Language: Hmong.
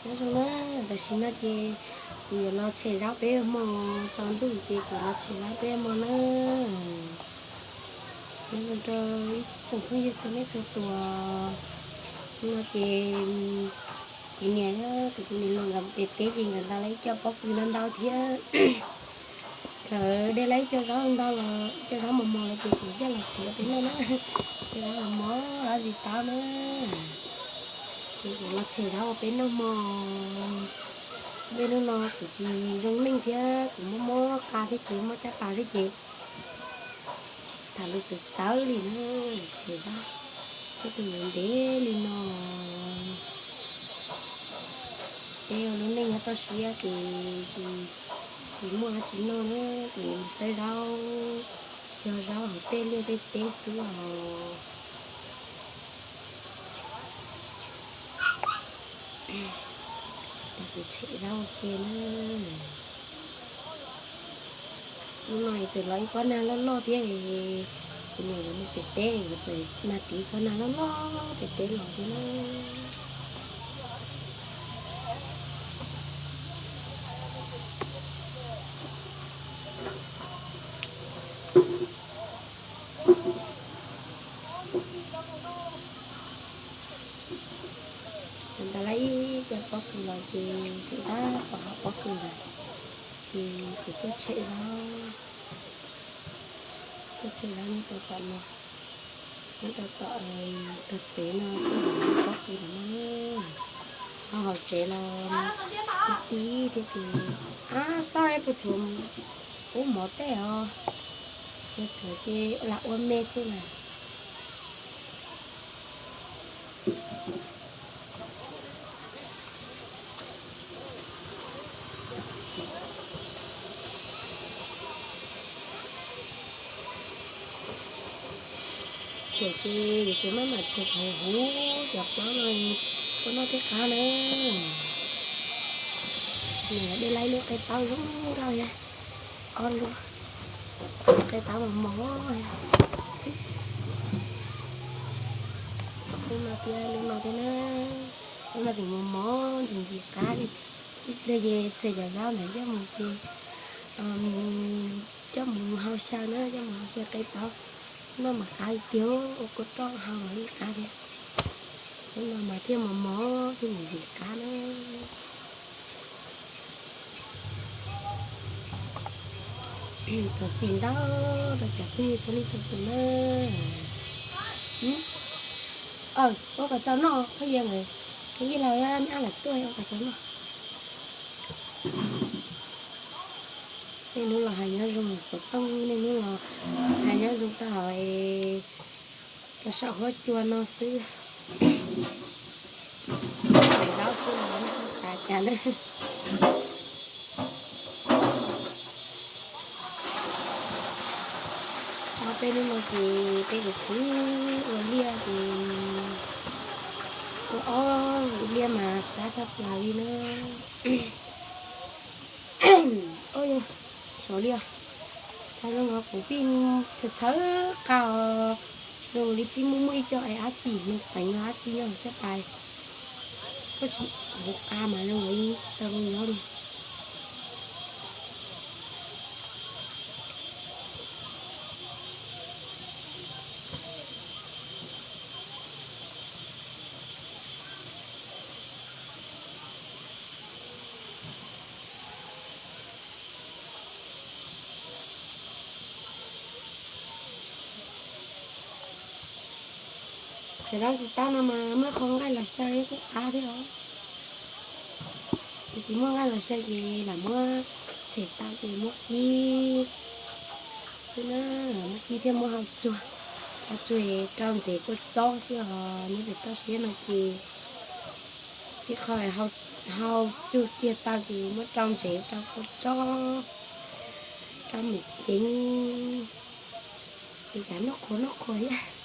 Nyob zoo na, tam sim no ces kuv yuav los tshem zaub peb ua hmo, tsaus ntuj ces kuv los tshem zaub peb ua hmo na. Nyob zoo rau ib tsoom phooj ywg txhua leej txhua tus. Hnub no ces kuv niam thiab kuv tus me hluas nkawd pem teb ces nkawd ntaus lawv ib co pob kws ntau ntau thiab. Nkawd de lawv ib co zaub ntau los ib co zaub mos mos los ces kuv coj los tshem ua peb noj na. Ib co zaub mos mos zaub zis taub na. Ces kuv los tshem zaub ua peb noj hmo. Hnub no kuv tsis zoo neej thiab kuv muaj mob qa thiab ces muaj caj pas thiab ces tham lus txawv txawv li na, tshem zaub, peb tus yuav ntev li no. Peb ua lub neej nyob toj siab ces tsis muaj dab tsi noj na, ces mus saib zaub, cog zaub hauv tej liaj tej teb xwb os. Kuv tshem zaub ua ke na. Hnub no tseem los ib kob nag loj loj thiab, kuv niam nkawd mus pem teb nkawd txawm nag tiv kob nag loj loj pem teb los thiab na. Ntawd lawv ib co pob kws los ces tseem tab tom hau pob kws lawm, ces kuv tuaj tshem zaub, tuaj tshem zaub nyob rau tom no, nyob rau tom tog tsev no, pob kws lawm no, ho hauv tsev los tib tib thiab ces, a, sorry, puas tshuav ub mov tej os, yog tshuav ces lam ua me xwb na. Tshem ces yuav tsum maj mam tshem qhov huv cov plaub no, ua noj thiaj qab na. Nws de laib lub qe taub zoo nkauj thiab, ob lub qe taub mos mos. Lub no thiab lub no thiab na, lub no tseem mos mos ntxim ntxim qab li. Ib pliag ces txiav cov zaub ntawd coj mus ces coj mus hau xyaw na, coj mus hau xyaw qe taub noj mas qab li tiag, ua kua roj hau los yeej qab thiab. Lub no mas thiaj mos mos thiaj ntxim ntxim qab na. Thov txim ntau rau cov phooj ywg txhua leej txhua tus na. Ua kom txaus noj, phooj ywg, phooj ywg laus nyob lawm tuaj ua kom txaus noj. Niaj hnub los hais nyob zoo xov tooj, niaj hnub los hais nyob zoo rau hauv rau saum huab cua no xwb. Zaub xwb los xav cas na. Ob peb hnub no ces peb kuj khwv ua liaj ces ua ob ua liaj mas sab tshaj plaws li na. Ua yog, xyov li os, tas zoo nkaus kuv pib txhawv txhawv qa os, zoo li pib muaj muaj ib co es dab tsi no teev los dab tsi yog caj pas, koj tsis ua qa mas zoo nkaus li tsis tau zoo nyob li. Cov zaub tsis tau no mas muab qhov nqaij los xyaw kuj qab thiab os. Ces tsis muaj nqaij los xyaw ces lam muab tshem tau ces muab kib xwb na, muab kib thiab muab hau tsuag, hau tsuag rau ntsev kua txob xwb os. Nyob pem toj siab no ces ib qho hau tsuag kiag tau ces muab rau ntsev rau kua txob, rau mem ceev, ces kav noj qhuav noj qhuav thiab.